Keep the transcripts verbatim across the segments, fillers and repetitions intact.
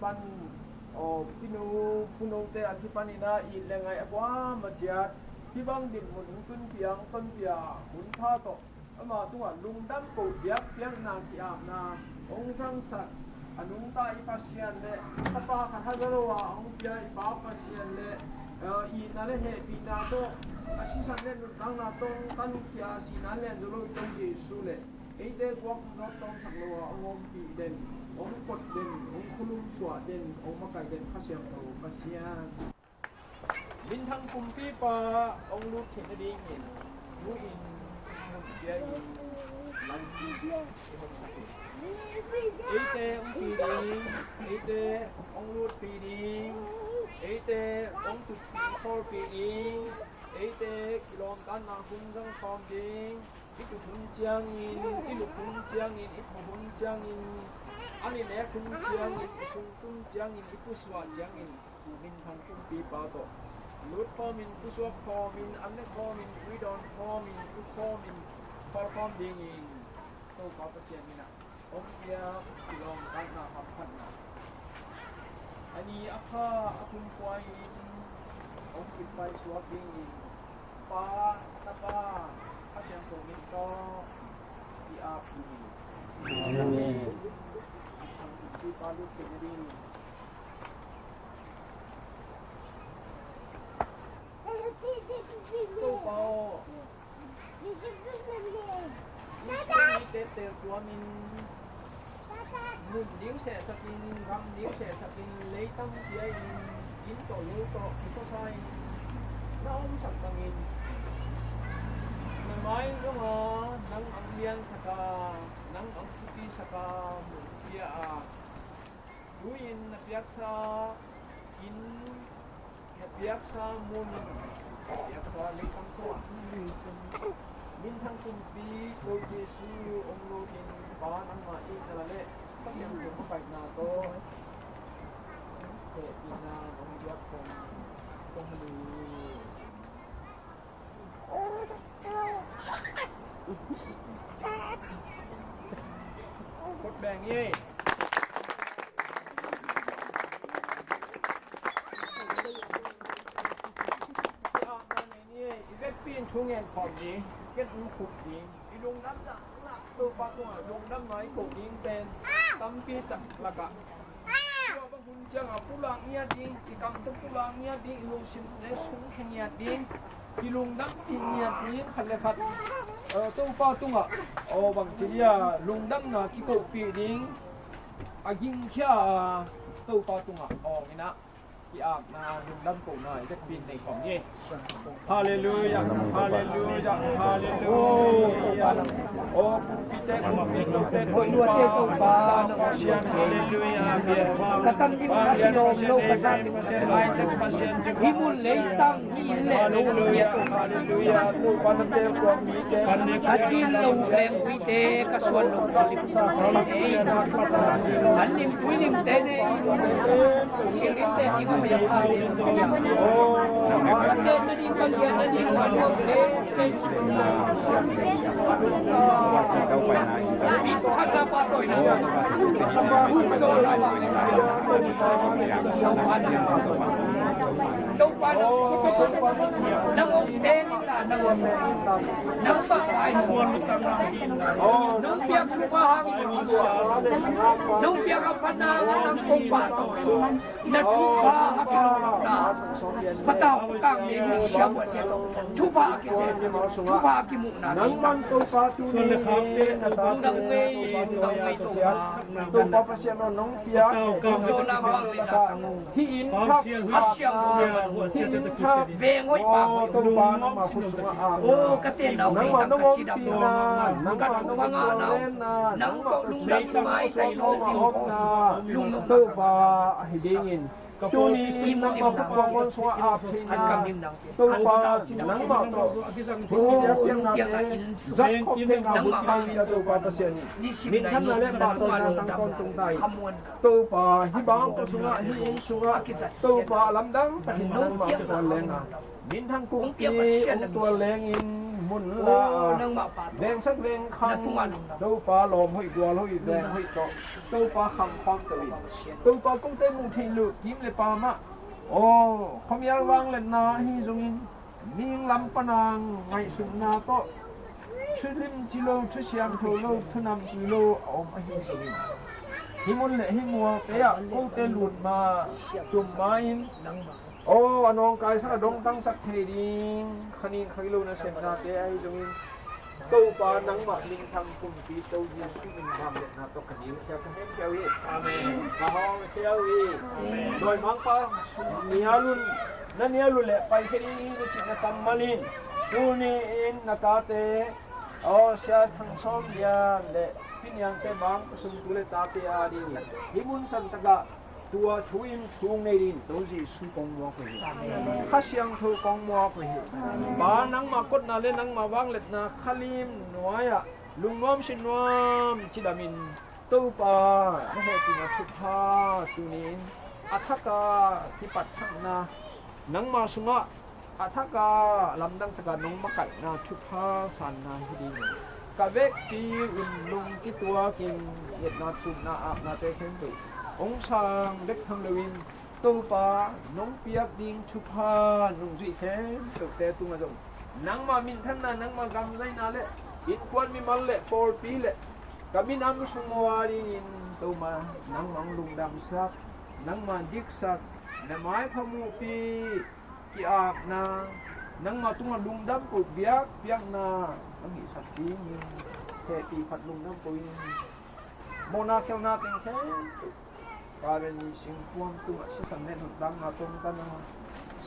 Pan, aw, pinu, punote a kipanin ah it le ngai a kuamah ciat hih bang dinmun hong tunpih a, hong tonpih a hun pha tawh ama tungah lungdam ko biakpiakna ki-apna hong zangsak a nungta i Pasian le Tapa khat haza lo a hong pia i Pa Pasian le, eh, itna le hehpihna tawh a sisan le nuntakna tawh hong tankhia a sihna lianzaw lo i Topa Jesuh le eite tuak zawt tawmsak lo a hong ompih den, hong kot den, hong khulum suah den, hong makaih den Kha Siangtho Pasian. Minthang kumpipa hong lut theih nadingin tu-in mun pia in lampi i honsak in. Eite hong pi ding, eite hong lutpih ding, eite hong tutpih khawlpih ding, eite kilawmtatna hun zang khawm ding, i tut hun ciangin, i lup hun ciangin, i phu hun ciangin, an i nek hun ciangin, i sungtun ciangin, i pusuah ciangin, tu minthang kumpipa tawh lut khawmin, pusuak khawmin, an ne khawmin, ui dawn khawmin, tu khawmin, khol khawm dingin Topa Pasian minah hong piak kilawmtatna hamphatna a ni a kha a kumkhua in hong kitpaisuak dingin Pa, Tapa, Kha Siangtho min tawh i ap hi. Amen. Pipa lut theih nading. Topa aw, Israel-te teltuamin mun ding sehsakin, gam ding sehsakin, leitang pia-in, inn tawh lei tawh kikhuasa-in na omsak bangin na mai zonga nang ang liansak a, nang ang thupisak a, mun pia a, tu-in na piaksa inn, na piaksa mun, na piaksa leitang tungah minthang kumpi Lord Jesu hong lutin, Pa nangmah itna le Pasian tung paina tawh hehpihna hong biak kong, kong hi. Kut beng hi. I vekpi in thu ngen khawm ding, i ken um khup ding, i lungdamna Topa tungah lungdamna i koh ding pen tampi tak lakah tua bang hun ciangah pulak ngiat ding, i kam tawh pulak ngiat ding, i lungsim le sung khe ngiat ding, i lungdampih ngiat ding, khat le khat, eh, Topa tungah, aw, bangci dia lungdamna kikohpih ding a gingkhia a Topa tungah awng inah i apna lungdam kohna i vekpi in nei khawm hi. Halleluia, halleluia, halleluia. Aw, kumpite, kumpite, kumpite, halleluia. Ka tan ding ka kilawm lo ka sa ding. Hih mun leitang hih inn le lo piak. Ka cin lo lengpite ka suan lo ka lim. An lim tui limte ne in. Siangthote ding a hoih a pha ding. Ka tepna ding, ka liatna ding, ka nuamte. Min thang na pa tawh in a. Topa na. Nang hong teng in la, nang hong teng in la. Nang bang ai. Nong piak thupha hang in. Nong piak a phatna hang a nang kong pa tawh. Na thupha a kilawmna, patau kang ne mi siam sia tawh. Thupha a kisem, thupha a kimuhna. Nangman Topa tuni na ta lungdam ngei, lungdam ngei Topa. Topa Pasian aw nong piak. Zona bang le na. Hih inn thak, hih inn thak. Veng hoih pa hoih. Topa nangma khut sungah a. O ka tenau nei tang ka cidam. Ka thupha ngahna. Nang kong lungdam ngai tai lo ding ko. Lungdam. Topa ahi dingin. Tuni in nangmah khut kuang sungah ap theihna Topa nangmah tawh hong piakna te zat khop theihna hun pia Topa Pasian in minthanna le pahtawina tangtawn tung ta in. Topa hih bangkua sungah hih inn sungah Topa lamdang takin nangmah hong tuan leng a minthang kumpi hong tuan leng in mun la a, vengsak vengkhang, Topa lawm hoih gual hoih veng hoih tawh Topa kham khawm to in, Topa kote muh theih loh kim le pam ah, aw, khuamial vangliatna ahi zongin, mihing lam pana ngaihsutna tawh thu limci lo, thu siangtho lo, thu namtui lo a om ahi zongin, hih mun le hih mualte ah kote lut ma, tum ma-in, aw, a nawngkaisak, a dongtangsak thei ding khanin kha lo nasemnate ahi zongin, Topa nangmah minthang kumpi To Jesu min vangliatna tawh ka nilkhia ka hemkhia uh hi. Amen. Ka hawngkhia uh hi. Amen. Dawimangpa, nial un, na nial uh leh paikhia ding hi na cih na kammal in, tuni-in na tate, aw, Sia Thang Sawm Lian le Pi Niangte Mangpa Sung tu le tate a dingin hih mun santakah tua thu in thu nei dingin To Jesu kong muak uh hi. Amen. Kha Siangtho kong muak uh hi. Amen. Pa, nangmah kotna le nangmah vangliatna khalim nuai-ah lungnuam sinnuam cidamin, Topa na hehpihna thupha tuni-in a thaka kipat thakna, nangmah sungah a thaka lamdang taka nong makaihna thupha sanna hi dingin, ka vekpi un lung kituakin ngetna, thumna, apnate khempeuh hong sang bek tham loin, Topa nong piak ding thupha nungzui khempeuhte tungah zong nangmah minthanna, nangmah gamzaina le innkuan mimal le pawlpi le ka minam sung uh a dingin Topa nangmah hong lungdamsak, nangmah diksak, na maipha muhpi ki-apna, nangmah tungah lungdam ko biakpiakna hong hihsak dingin hehpih phat lungdam ko-in, mawhna khelhna teng khempeuh, Kalvari singkuang tungah sisan le nuntakna tawntana,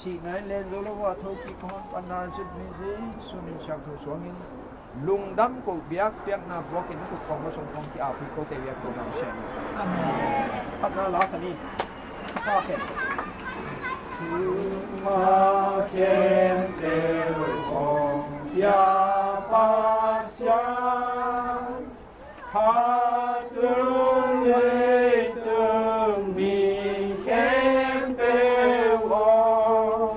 sihna in len zo lo a thokik ka hong panna Jesuh min, Jesuh min siangtho suangin lungdam ko biakpiakna buakin na kut kong lo song kong ki-ap hi, kote biak ko nang sian. Amen. Phatna la sa ni. Amen. Thupha khempeuh hong pia Pasian, phatun leitung mi khempeuh aw,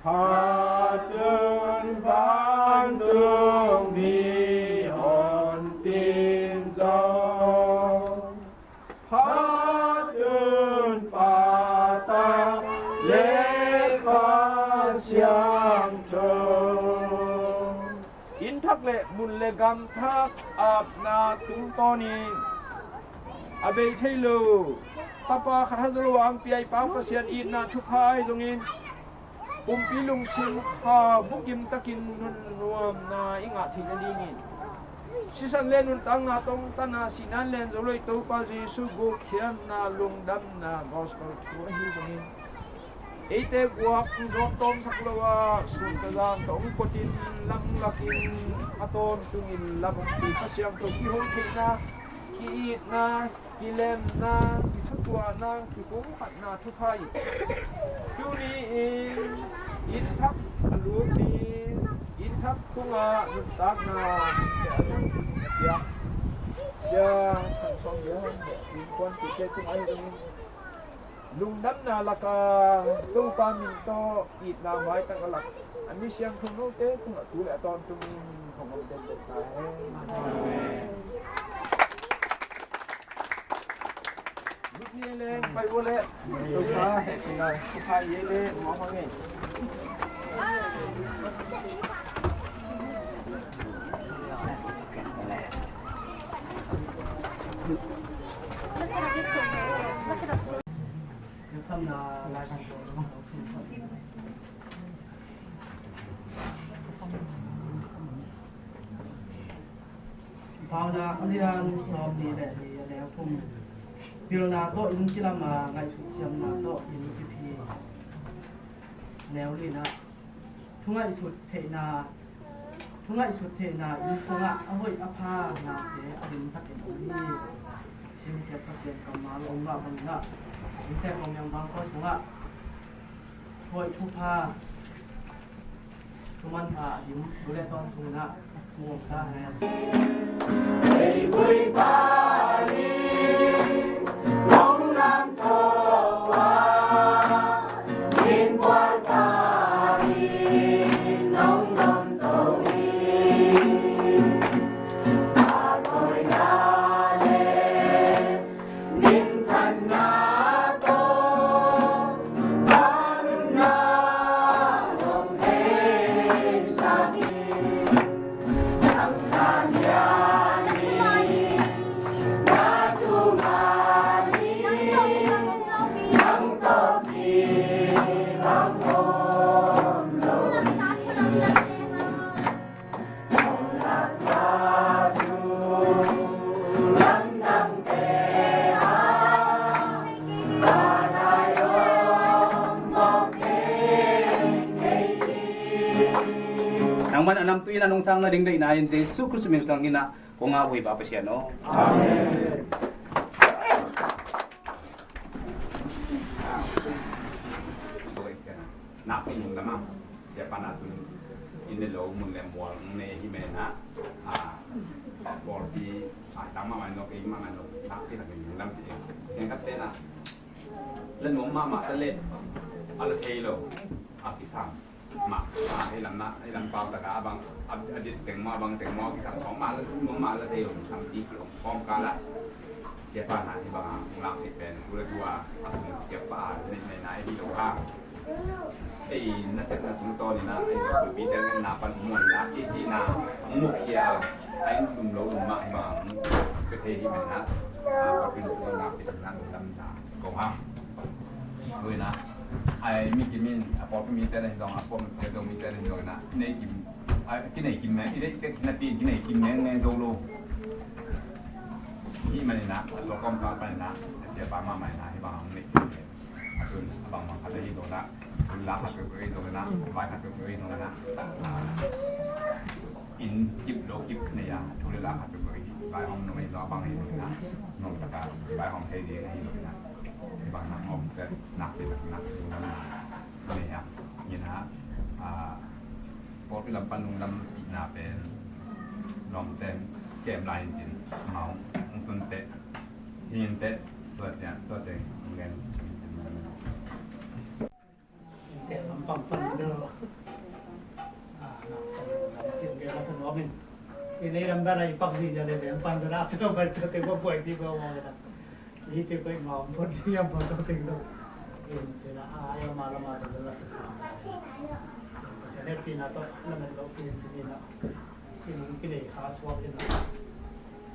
phatun vantung mi honpin zong, phatun Pa, Ta le Kha Siangtho. Inn thak le mun le gam thak apna tungtawnin a bei thei lo Tapa khat hat zo lo a hong pia i Pa Pasian itna thupha ahi zongin, pumpi lungsim kha bukim takin nun nuamna i ngah theih nadingin, sisan le nuntakna tawntana, sihna in len zo lo i Topa Jesuh gupkhiatna, lungdamna gospel thu ahi zongin, eite guak hong zawt tawmsak lo a, sun tawh zan tawh hong kotin, lam lakin a tawntungin lam hong pi, Kha Siangtho kihon theihna, ki-itna, kilemna, kithutuahna, kipumkhatna thupha in, tuni-in inn thak a lum ding, inn thak tungah nuntakna a piak Sia Thang Sawm Lian le innkuanpihte tungah ahi zongin, lungdamna laka Topa min tawh itna maitang a lak a mi siangtho note tungah tu le a tawntungin hong om dendet ta hen. Amen. Lut ni leng pai ua le Topa hehpihna thupha i le muang hang e. Paunak a lian sawmnih le nih, a neu thum. Pilna tawh inn kilam a, ngaihsut siamna tawh inn kiphi. Neu li-na, thu ngaihsut theihna, thu ngaihsut theihna inn sungah a hoih a pha nate a lim takin om hi. Simkhiat Pasian kammal om mah bangin ah, Simkhiat Kong Myang Bang Khual sungah hoih thupha, thumanpha a dim tu le tawntung in ah mu om ta hen. Ei Bawipa nih nong lamto a, min bual ta in nong nomto hi. Aman a namtui in a nungsang nading deihna in Jesu Khrist min suang in a kong a vui ba Pasian aw. Amen. Nak pi lungdam a, siapa na tun in le lo mun le mual ne hi me na, a, bawlpi a tang mahmah no, kei mahmah no, nak pi nak pi lungdam ti. Yang kat te na, la nuam mahmah ta le, a la thei lo, a kisam mah, a, hei lam na, hei lam pau ta ka, a bang, a, a dit teng mah, bang teng mah, kisam khawng mah, la nuam mah, la thei lo, sam ti ki ong khawm ka la. Siapa na hi bang a, ong lak hi pen, tu le tu a, a sung kiap pa a, nei nei na hi lo ha. Ei, na sep na sung to ni na, ei, tu pi te na pan muan na, ki ki na, ong muk kia, ai lum lo lum ma, ma, ke te hi me na, a, ka pin tu na, pin na, lam na, ko ha. Lui na, ai mi ki min, a pop mi te na hi dong, a pop mi te dong mi te na hi dong na, nei ki, ai, ki nei ki me, i de, ki na pin, ki nei ki me, nei do lo. Hi ma ni na, a to kom ka pa ni na, a siapa ma ma na, hi bang a, nei ki me. A tun a bangbang khat a hi dong na, tun la khat peuhpeuh hi dong na, vai khat peuhpeuh hi dong na. A, inn kip lo kip nei a, thu le la khat peuhpeuh hi, vai hong nong hi dong a bang hi dong na, nong taka vai hong thei ding hi dong na. Hi bang na hong te nak te nak te dong na. Nei a, ni na, a, pawlpi lam pan lungdam pi na pen, lawm ten kem lai in cin, mau, ung tun te, Hing te, tua ciang, tua teng, ngen. Te lam pang pan deuh. Ah, na, na, na, sin ke masa nuam in. Ini lam dah na ipak ni jadi beng pan dah na, tua bai tua teng ko buai pi ko mo na. Ni te ko ma pon ni am pon tua teng tu. Ini cina, ah, ya malam ada dah na. Sene pina to, na men lo pin sini na. Kin, kin ei kha suak in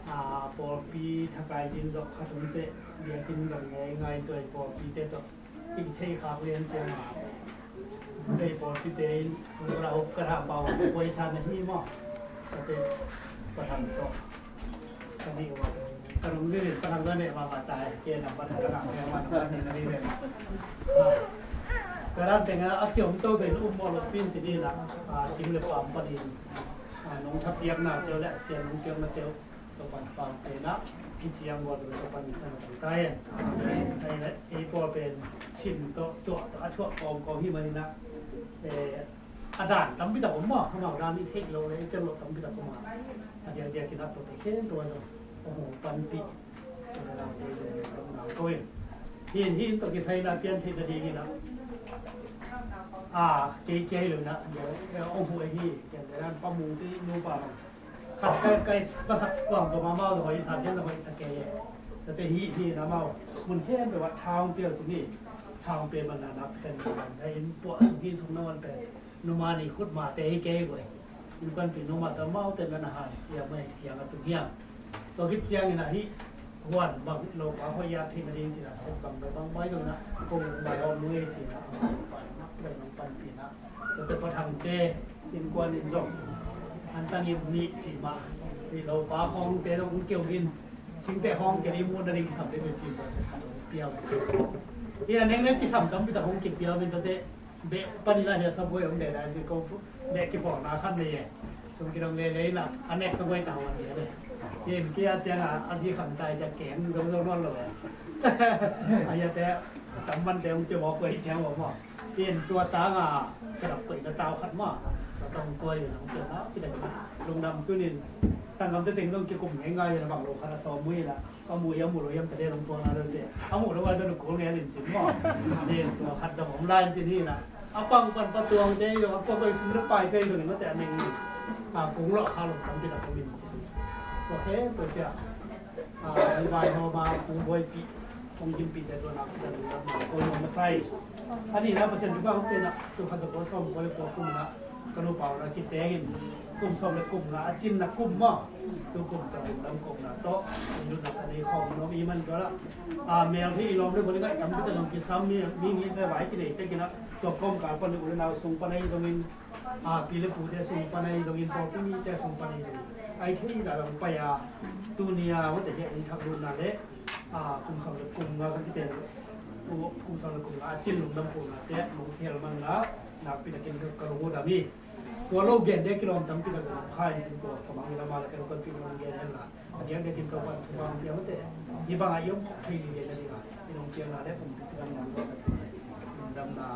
a, pawlpi thakai din zok khat hun teh, biakinn zong ngei ngai tuai pawlpi te tawh kin thei khak lian ciang a, ei pawlpi te in sungkura huk ka tha pau, puai san na hi maw? Ka te, ka tham tawh ka dih ua. Ka rung dih in, ka rung dih in, ma ma tai, ke na pa na ka na, ke ma na pa ni na dih in. Ka ran teng a, a kiom to te um maw lo pin ci dih na, a, ting le pam pa dih. A, nong thapiakna teu le a cian nong piakna teu Topa'n pau te na, i ciang gual teu Topa'n i thapiak ta hen. Ai le, ei pawl pen sin tawh, tuah tawh, a thuak kawmkawm hi manin ah, eh, a dan tampi tak om maw, amau dan i theih loh le i piak loh tampi tak om a. A diakdiak in ah tuate khempeuh ah zong hong panpih. Hi in, hi in tawh kisai in ah pian theih nading in ah, a, kei kia hi lo in ah, hong huh ahi, kiang te dan pa mung te nupa bang. Khat kai, kai pasak kuang peuh amau zong hoih sa, ken zong hoih sa kei e. Tate hih, hih in amau mun khempeuh ah tha hong pia uh cin hi. Tha hong pia man na nak pen, na inn puah sung, hih sung na man pen, numa ni khut mate hi kei guai. Innkuanpih numa tawh amaute na na han, sia mai siang a tung hiam. Tua khit ciangin ah hih huan bang lopa hoih a theih nading cin ah sep bang bai bang bai zong in ah kong bai hawm nung ei cin ah, bai nong panpih in ah. Tate Pa Thangte innkuan in zong antang in nih cih mah, nih lopa khawngte zong keu in, singte khawng keu in, muhna ding kisam ding cih mah, sa khat pia uh. Hi a neng neng kisam tampi tak hong kipia uh in tate, beh pan in ah hi a sabuai hong deh dai cih ko beh kipawlna khat nei e. Sum kidong lele in ah a nek sabuai ta huan deh deh. Hi in kia ciang a, a zi kham tai ciang keng zo zo nawn lo e. A hi a te, tam man te hong pia mawk uh hi ciang uh maw. Ken tua tang a, ka dap koih na tau khat ma. Tua tang koih na, ken na, ken na. Lungdam tunin, sanggamte teng zong kikum ngeingai na bang lo khat a sawm mu hi la. Ka mu hiam mu lo hiam ta den hong tua na lo te. A mu lo a zan kul ngei len cin ma. Ken tua khat zong om lai cin hi la. A pang pan pa tuang te zong, a pang koih sum le pai te zong, na te a neng. A kung lo kha lo kam pi la kam in cin. Tua khe, tua tia. A, i vai hawm a, kung buaipih. Hong kimpih te tua nak, tua nak, ko nuam a sai. A nihna Pasian thupha hong piakna, tu khat za kua sawm kua le kua kum in ah, ka nupa uh na kiteng in, kum sawm le kum nga, a cinna kum maw. Tu kum tawh lungdam kohna tawh, lungdam ka nei khawm nuam i man tua lah. A, mel hi i lawm le bual i ngaih tampi tawh zong kisam mi, mi ngih le vai kinei tek in ah, tua kawmkal pan le u le nau sung pan ahi zongin, a, pi le pute sung pan ahi zongin, pawlpi mite sung pan ahi zongin, ai thei zah zong pai a, tuni a, wate hi a i thak lutna le, a, kum sawm le kum nga ka kiten Pu, Pu Sang le kong a cin lungdam kong a te, lungdam man la, nakpi takin ka lung uh dam hi. Tua lo gen de kilawm tampi tak dam kha in cin tua ka mang ila ma la ka lo kan pi lung gen hen la. A diak diak in Topa thu bang piang te. Hi bang a i om khok thei ding gen na ding a. I lung piang na le kum pi dam dam dam na.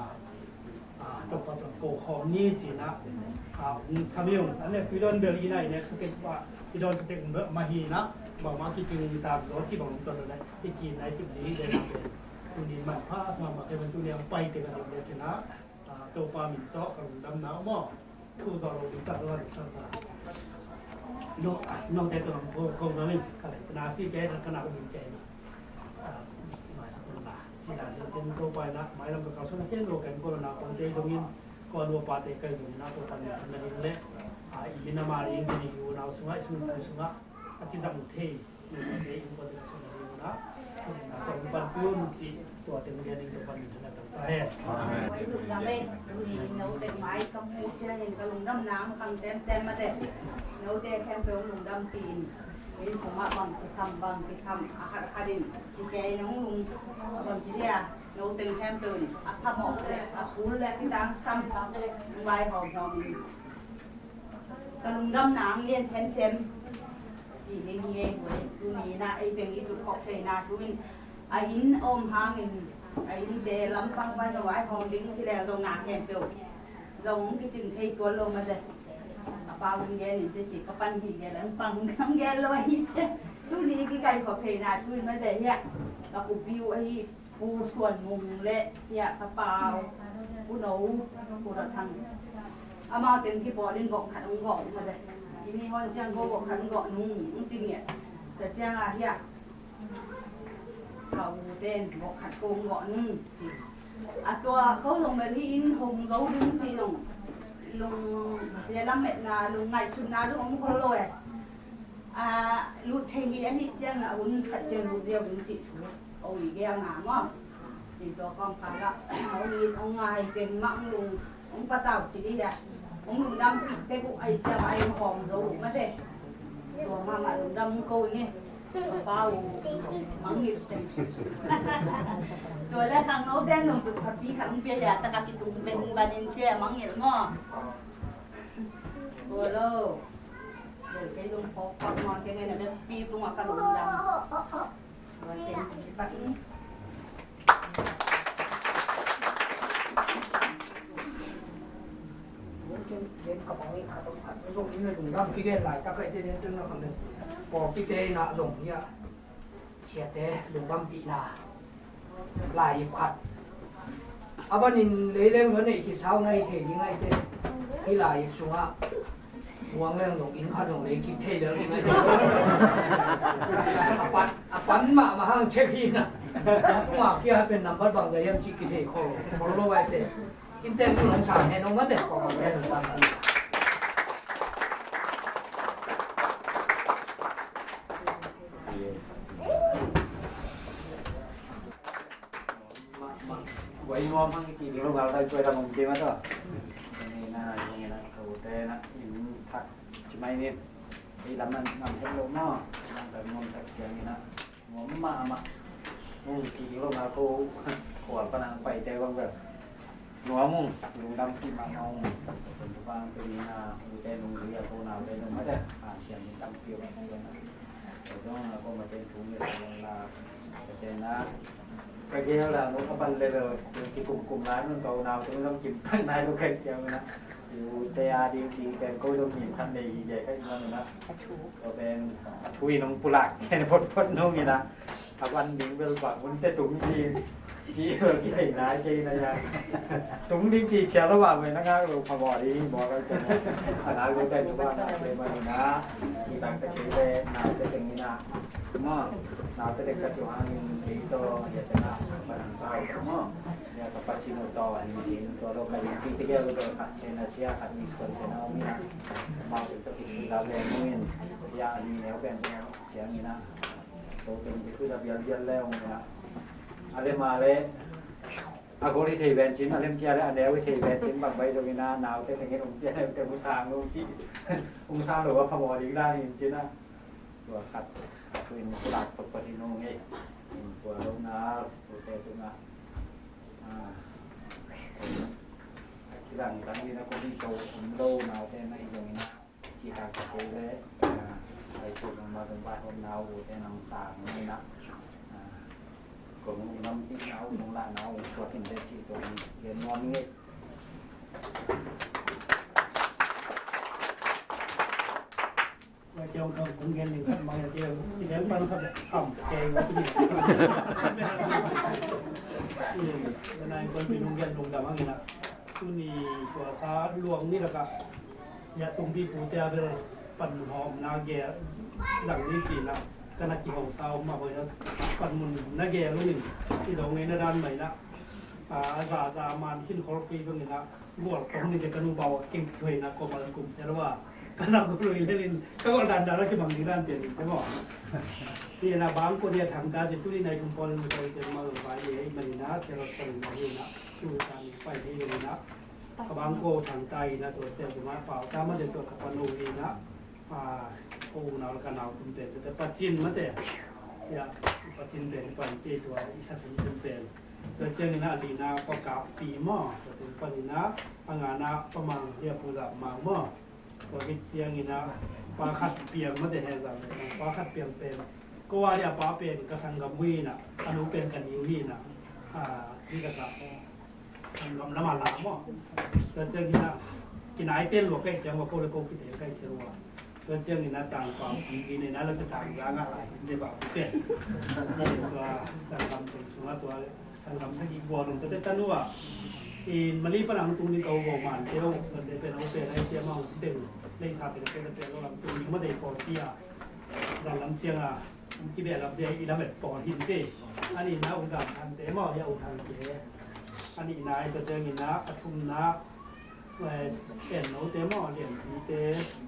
Ah, Topa tawh ko khawm ni ci-in ah, ah, hong sam hi ung. An le Freedom Bell inn ah i nek sa tek pa, i dawn sa tek mah hi-in ah, bangmah kicing tak zaw ci bang om tawh le, i ki nai kip ding hi ve na pen. Tuni manpha a sa mahmah kei pen tuni a hong paite ka dam le kei na, ah, Topa min tawh ka lungdamna om aw. Thu zaw lo ding tak lo ding tak. No, ah, note tawh hong ko, ko dam in, ka le, na si kei, ka na ko ding kei na. Ah, masa ko na. Sila, sila, sila, ko pa na, mai lam ka kau sana ken lo kan ko na ko te zong in, ko lo pa te kai zong na ko pa ni na ni le. Ah, i na ma ri in sini yu na sunga, i sung, i sunga. A ki zang te. Ni te in ko te ka sana ni na. Ko na ko pan ko ni ti. Tua te mo ni to pan ni na ta ta he. Amen. Mai kam mu sia in ka lungdam na ang kam tem tem ma te. No te kem pe lungdam pi in. Inn sungah bang kisam, bang kisam, a khat a khat in ci kei nong lung, a bang ci dia, no teng khempeuh in a phamawh le a kul le a kidang sam, vai hawmhawm in. Ka lungdamna ang lian semsem ci ding hi ei. Tuni in ah ei teng i tut khawk theihna thu in a inn a om hangin a innte lampang pan a vaihawm ding ci lel zong na khempeuh zong hong kicing thei tuan lo mate. A pa hong gen in te ci ka pan hi gen, ang pang hong gen lo ahi ci. Tuni i kikaih khop theihna thu in mate hiah ka kupiu ahi Pu Suan Mung le hiah ka pau Pu No, Pu Ra Thang. Amau teng kipawl in gawh khat hong gawh mate. I ni hon ciang ko gawh khat hong gawh nung hong ci ngiat. Tua ciang a hiah Ka u ten bawk khat kong gawh nung ci. A tua ko zong bel hi in hong zo ding ci zong lung le lametna lung ngaihsutna zong om khol lo e. A lut thei hi a nih ciang a hun khat ciang lut liau ding ci thu. O i gel na maw. Ci tua kong kala o i ong ngai teng mang lung Hong patau ci dih a. Hong lungdam tek uh ai ciang ai hong hawm zo uh mate. Tua mahmah lungdam ko ing e. Pau mangngilh teng. Tua le khangno ten lungtup khatpi khat hong pia hi a, tak a kitung ben banin ci a mangngilh maw. Tua lo. Kei lungphawk pak maw, kei ngen a bekpi tungah ka lungdam. Pawlpite in ah zong hi a, siate lungdampihna, lai-ip khat a banin leileng lua neih kisau ngai thei ding ahi te. Hih lai-ip sungah Muang leng zong inn khat zong lei kik thei lel ding a, a pan, a pan mahmah hang check hi na. Tungah kia pen nambat bang zai hiam cih kithei khol, khol lo ai te. Inn te zong sang hen ong a te, khol hen ong a te. Guai nuam hang i cih ding lo ngal dai guai lam om kei mah tawh. Ni na, ni na, ka ute na, inn thak ci mai ni. Ei lam na ngam het lo maw. Nang ka nuam tak ciang ni na. Nuam mahmah. Hong cih ding lo ngal ko. Khual pan hong paite bang bel. Nuam ung, lungdampih mahmah ung. Bang te ni na, ute nung ria ko na ute nung mah te. Ah, sian ni tampi ung. Tua zong a kua mah ten thu ngen zong la, ka ten a, ka gel dan lo ka pan level kikumkum lai nun ka unau tung zong kim pan nai lo ka ciang na. Ute a ding ci pen ko zong kim khat nei hi ge ka ina nun a. Tua pen a thu in hong pulak ken photphot nung ina. A van ding bel bang hun te tung ci. Ci, kithei nai kei na ya. Tung ding ci cia lo va ve na ngak lo pha baw ding baw kai cia na. A na lo kai lo va na kei ma ni na. Ci tang te kei le na te teng ni na. Ma, na te teng ka ci hang in kei to ya te na. Ba na ta ma. Ya ka pa ci no to an ci no to lo kai ci te kei lo to ka te na sia ka ni ko cia na mi na. Ma te to ki ci la le mo in. Ya ni ne o ben cia ni na. To teng ki tu da bial bial le o ni na. A le ma le. A gol hi thei ven cin, a lemkia le a neu hi thei ven cin, bang bai zong ina, naute tengin ung pian, ute ung sang lo ci. Ung sang lo a phamawh ding dan in cin a. Tua khat, a thu in kulak pakpat in ung ei. In kua lo na, ute tu na. Tangtang in a kong to om lo naute na i zong in a ci tak tak kei le, ai ko zong ma zong bai hom nau ute nang sang na in a, kong nam ti nau kong la nau kong suak in le ci to gen nuam ngei. Wa kiong kong kong gen ning khat mang ya kiong i gen pan khat am kei wa kini. Nai kon pi nung gen nung dam ang ina. Tuni tua sa luang ni laka ya tumpi pute a bel panmun hawm na ge zang ni ci na, ka na kihong sa om ma hoih na panmun na ge lungin i dong ngei na dan mai na. A za za man khin khol kei zong ina gual kong ni te ka nu bau keng thuai na ko mal kum sel wa ka na ko lui lelin ka gol dan dan la ki bang ni dan pian ni te mo. Ni na bang ko ni a thang ta ci tuni nai kum pon mo ko te ma lo ba ye i man ina te lo sa ni na. Su sa ni pai ni na. Ka bang ko thang ta ina to te ma pau ta ma te to ka pa no ni na. A, ko unau le ka nau tum pen te pacin mate. Ya, pacin pen pan ci tua i sa sim tum pen. Tua ciangin a lina pa kap ci maw, tua tum panin a ngana pa mang ya pu zap mang maw. Tua khit ciangin a pa khat piang mate he zap le pa khat piang pen. Ko wa dia pa pen ka sanggam hui na, a nu pen ka niu hi na. A, ni ka sa. Sanggam lam a la maw. Tua ciangin a kinai ten lua kai ciang wa ko le ko kite kai ciang wa. Tua ciangin a tang pau pi pi ne na la sa tang za nga lai ne ba pi pen. Tua sanggam teng sung a tua sanggam sa ki gua nung tua te tanu a. In Mali pa nang tung ni kau gua man teu tua te pen au pen ai cia mau teng lei sa pen pen pen lo lam tung ni ma dei ko tia. Zan lam ciang a. Ki beh lam bia i lam et pawl hin te. Ani na u dan thang te maw ya u thang te. Ani na i ta ciangin a a thum na. En no te maw lian pi te.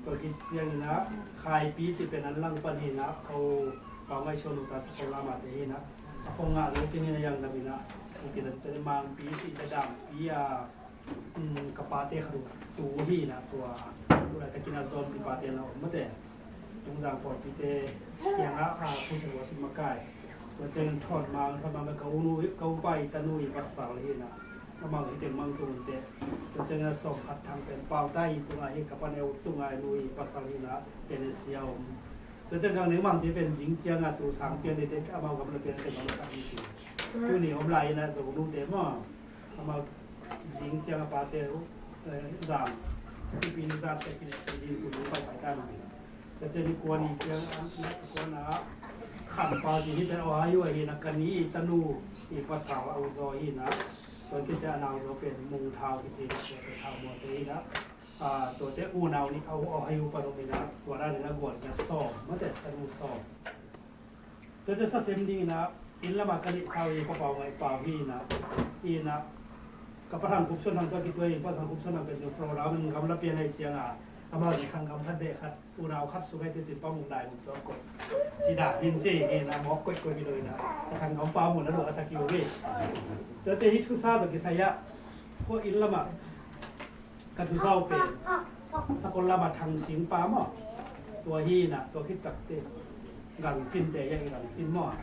Ko ki ciangin a khai pi ci pen an lang pan hin a ko pau ngai so nu ta sa ko lama te hin a. A phong nga lo tin hin a yang lam in a. Ko ki dan te mang pi ci ta dam pi a. Ka pate khat uh tu hi na tua. Tua takin a zon pi pate na om mate. Tungzang pawlpite kiangah a, a, Khusia Worship makai. Tua ciangin Thawt Mang, Thawt Mang ka unu, ka upa i tanu i pasal hi na. Amau hi teng mang tung te. Tua ciangin a sawm khat thang pen pau ta i tungah hi ka paneu tungah i nu i pasal hi na. Pen e sia om. Tua ciangin neng mang te pen zing ciangah tu sang pian te amau gam na pian te gam na sang hi si. Tuni om lai na zong nu te maw. Amau zing ciang a pate uh, eh, zang. Pipi ni zat te kine, pipi ni kunu pai pai ta na. Ka ciang ni kuan i ciang a, kuan a, khan pa ci hi te Ohio ahi na ka ni i tanu i pasal a uzaw hi na. Tuan kite a nau zaw pen Mung Thau kici na tua te Thau Mual te hi na. A, tua te unau ni a Ohio pan um hi na, tua na ni na gual na sawm, mate tanu sawm. Tua te sa sem ding ina, inn lama ka neih sau i ka pau ngai pau hi ina, ina, ka pathang kup suan hang tua kituai in pathang kup suan hang pen tua program in gam la pian ai cianga, amau in sanggam khat beh khat, unau khat su ngai te cin pa muk dai muk tua koi. Ci da hin ci ina, mok koi koi kilo ina, ka sanggam pa muk na lo a sa kiu hi. Tua te hi thu sa tua kisai a, ko inn lama, ka thusau pen sakol lama Thang Sing pa maw? Tua hi na, tua khit takte Gang Cin te, ya Gang Cin maw?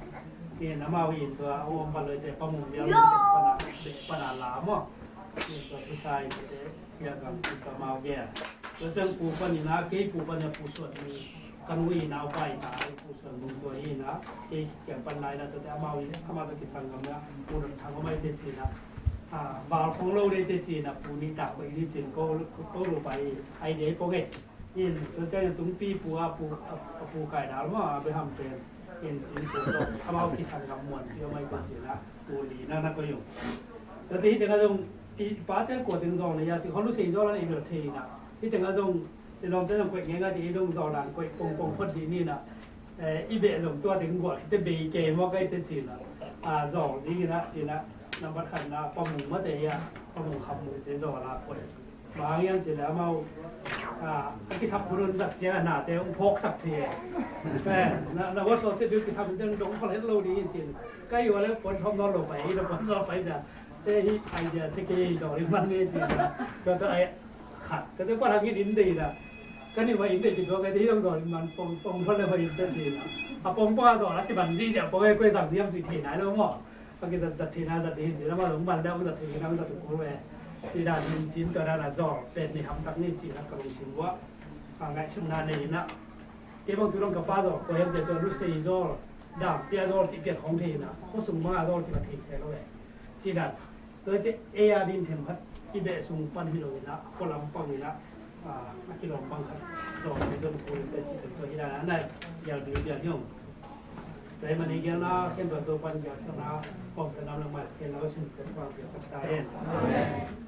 Hi na, amau in tua a om pa loi te Pa Mung Bial te pana, te pana la maw? Hi tua thusai te, ya Gang Cin pa amau gel. Tua ciang pu panin a, kei pu panin a Pu Suan mi ka nu i naupa i ta, Pu Suan Bung tua hi na, kei kiang pan lai na, tua te amau i, amau tua kisang gam na, Pu Dam Thang amai te ci na, a, val khong lo dei te ci na, Pu Ni Tak Pai ni cin ko, ko lo pai, ai dei ko nge. In, tua ciang in tung pi pu a pu, a, a pu kai dal ma, a be ham pen, in cin ko lo, amau kisang gam muan, pi amai te ci na, Pu Li na na ko yung. Tua te hi te nga zong, i pa te ko ting zong le ya, ci ko lu sei zong la i lo te na, hi te nga zong, i lawmte zong koih ngeingai ti i zong zawh dan koih pongpong phot dih ni na. Eh, i beh zong tua ding guah khite bei kei maw kai te ci na. A, zawh ding i na ci na. Nambat khat na Pa Mung mate i a, Pa Mung Kham Mung te zawh la koih. Bang hiam ci le amau, a, a kisap phun un zat ciang a nate hong phawksak thei. Eh, na, na wa sawt se biu kisap in dong phawk het lo ding in ci na. Kai wa le puan sawm nawn lo pai, i na puan sawm pai cia. Te hi idea se kei zawh ding man ni ci na. Tua tua ai khat. Ka te pa thang in in dei na. Ka ni wa in dei ci tua ka te hi zawh ding man pong pong pon le wa in te ci na. A pong pong a zawh la ci ban zi cia pong e kuai zang diam ci thei nai lo maw. A ki zat zat thei na zat ding ci na ma zong ban dau zat thei na zat tu ko we. Ci dan in cin tua dan a zawl pen ni hamtak ni cih na ka lungsim uah a ngaihsutna nei in ah, kei bang tu dong ka pa zawl kua hiam cih tua Lusei zawl, Dam Pia zawl cih pian khawng thei in ah, khuasung bang a zawl cih ka thei se lo eh. Ci dan tua te ei a din themkhat i beh sung pan hi lo in ah, khualam pang in ah, a kilawm bang khat zawl ni zon kul in te cih tua hi dan a nai yal bil yal hiong. Tua hi man i gialna khempeuh Topa'n gialsiatna kawmkal lam le mailam khempeuh sin pen kuang piaksak ta hen. Amen.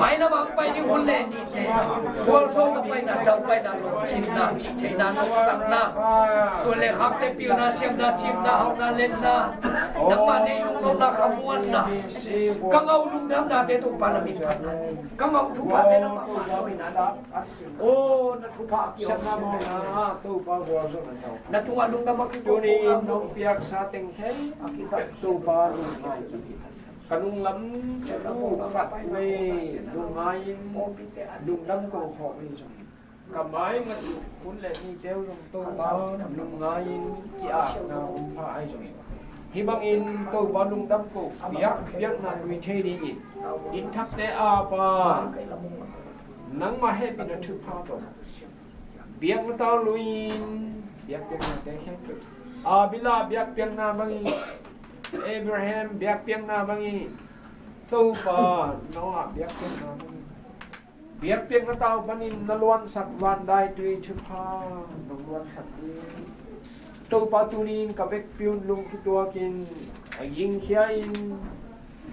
Mailam a pai ding hun le ni te, gualzawhna paina, tau paina, lungkimna, cihtheihna, nopsakna, suan le khakte pilna, siamna, ciimna, hauhna, lenna, nangmah nei lungnopna, khamuanna, ka ngau lungdamnate Topa na min phatna, ka ngau thuphate nangmah phatna. Aw, na thupha a kiawm. Siatna mawhna, Topa gualzawhna tau. Na tungah lungdam a kiawm. Tuni in nong piaksa teng khempeuh Topa lungngai. Ka nunglam thu khat vei lungngai in lungdam ko khawm in zong, ka mai ngat uh hun le nite uh zong Topa lungngai in ki-apna hun pha ahi zong, hih bangin Topa lungdam ko piak, piakna nui thei dingin inn thakte a Pa, nangmah hehpihna thupha tawh biakna tau lui-in biakpiaknate khempeuh, Abel a biakpiakna bangin, Abraham biakpiakna bangin, Topa Noah biakpiakna bangin, biakpiakna tau panin na luansak vandaitui thupha nong luansak ding. Topa tuni in ka vekpi un lung kituakin a gingkhia in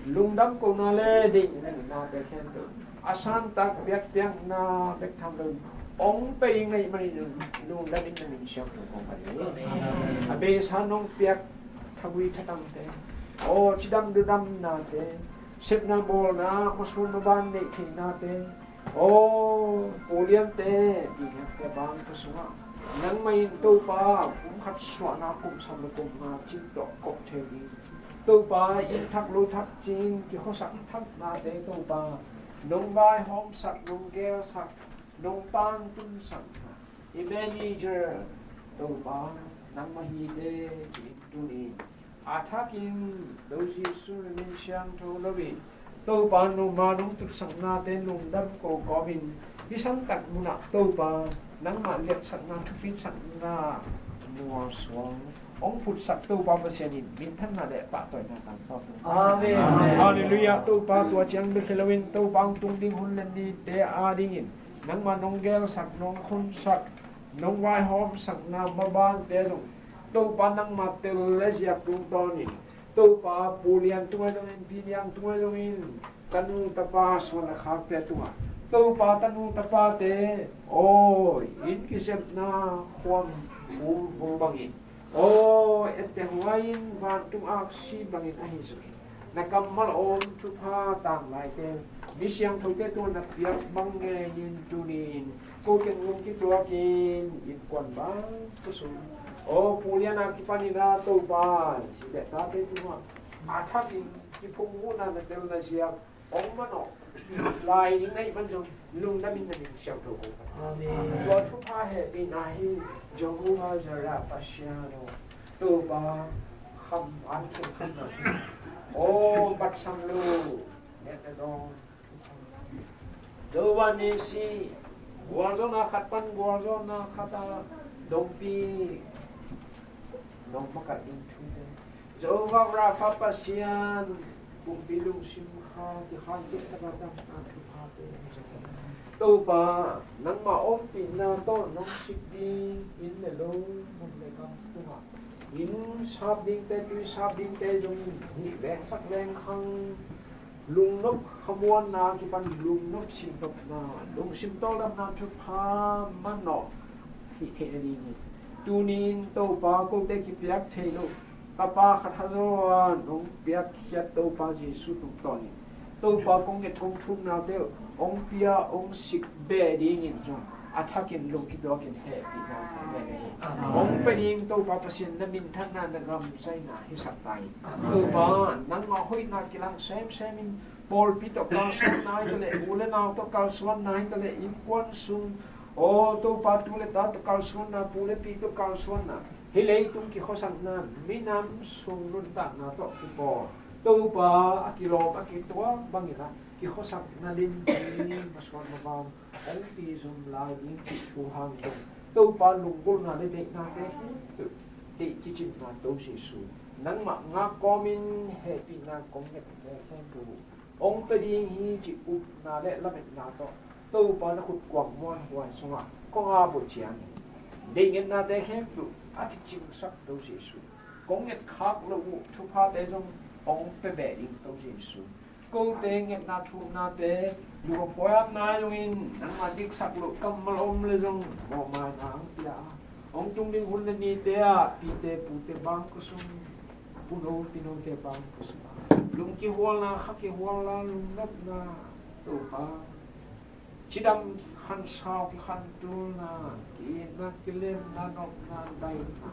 lungdam kona le deihna nate khempeuh a santak biakpiakna bek tham lo in hong pia ding na hih manin lungdam in na min siangtho kong phat hi. A beisa nong piak thagui thatangte, aw, cidam dudamnate, sepna bawlna, masuan maban neih theinate, aw, puliante, dihhiapte bang ka sungah nangmah in Topa kum khat suahna kum sawm le kum nga cin tawh kop thei ding. Topa inn thak lo thak cin kikhuasak thaknate Topa nong vaihawmsak, nong gelsak, nong tangtunsak na Ebenezer Topa, nangmah hi teh, ci-in tuni a thakin, To Jesu min siangtho lo in, Topa, nangma nong tutsaknate lungdam ko kawmin, hih sangkah munah Topa, nangmah liatsakna, thupitsakna mualsuang hong phutsak Topa Pasian in minthanna le pahtawina tangtawng. Amen. Halleluiah. Topa, tua ciang bek hi loin Topa hong tung ding hun le nite adingin nangmah nong gelsak, nong khonsak, nong vaihawmsakna mabangte zong Topa nangmah tel le ziak tungtawnin, Topa Pu Lian tungah zongin, Pi Niang tungah zongin, tanu tapa suan a khakte tungah, Topa tanu tapate, aw, inn kisepna khuam bulbul bangin, aw, etteh huai-in vantung aksi bangin ahi zongin, na kammal a om thupha tanglaite, mi siangthote tungah na piak bang ngeiin tuni-in ko teng lungkituakin innkuan bang ko sung, aw, Pu Lian a kipanin ah Topa, sibeh tate tungah a thakin kiphungvuhna na telna ziak hong manawh lai ding na hih man zong lungdamin na min siangtho ko. Amen. Tua thupha hehpihna hi, Jehovah Jireh Pasian aw, Topa, kham an khen khamna thu, aw, batsam lo, ngetna dong, Jehovah Nissi, gualzawhna khat pan gualzawhna khat a dongpi nong pakat ding thute, Jehovah Rapha Pasian, pumpi lungsim kha kikhai kei taka damna thuphate, Topa, nangmah ompihna tawh nong sik ding inn le lo, mun le gam tungah inn sap dingte, tui sap dingte zong nih vengsak lengkhang, lungnop khamuanna kipan lungnop sintopna, lungsim tawldamna thupha manawh hih theih nadingin tuni-in Topa, kote kipiak thei loh tapa khat hazaw a nong piakkhiat Topa Jesu tungtawnin, Topa, kong nget kong thumnate hong pia hong sik beh dingin zong a thakin lungkituakin hehpihna kong ngen hi. Hong pia ding Topa Pasian, na minthanna, na gamzaina hisak ta in. Topa, nangmah hoihna kilang semsem in, pawlpi tawh kalsuanna hi ta leh, u le nau tawh kalsuanna hi ta leh, innkuan sung, aw Topa, tu le ta tawh kalsuanna, pu le pi tawh kalsuanna, hih leitung kikhuasakna, minam sung nuntakna tawh kipawl, Topa, a kilawm a kituak bangin ah kikhuasakna limpi masuan mabang hong pia zom lai ding cih thu hang dong, Topa, lunggulhna le deihnate khempeuh, deih kicimna To Jesu, nangmah ngak kawmin hehpihna kong ngetnate khempeuh hong pia ding hi cih upna le lametna tawh, Topa, na khut kuang muanhuai sungah kong ap uh ciangin, deihngetnate khempeuh a kicingsak To Jesu, kong ngetkhak loh uh thuphate zong hong pia beh ding To Jesu, kote ngetna thuhnate, lungkham pawihamna zongin nangmah diksak loh kammal om le zong mawhmaina hong pia a, hong tung ding hun le nite ah pite pute bang ko sung, puno tinote bang ko sung, lungkihualna, khakihualna, lungnopna, Topa, cidam khansau kikhantulna, ki-itna, kilemna, nopna, daihna,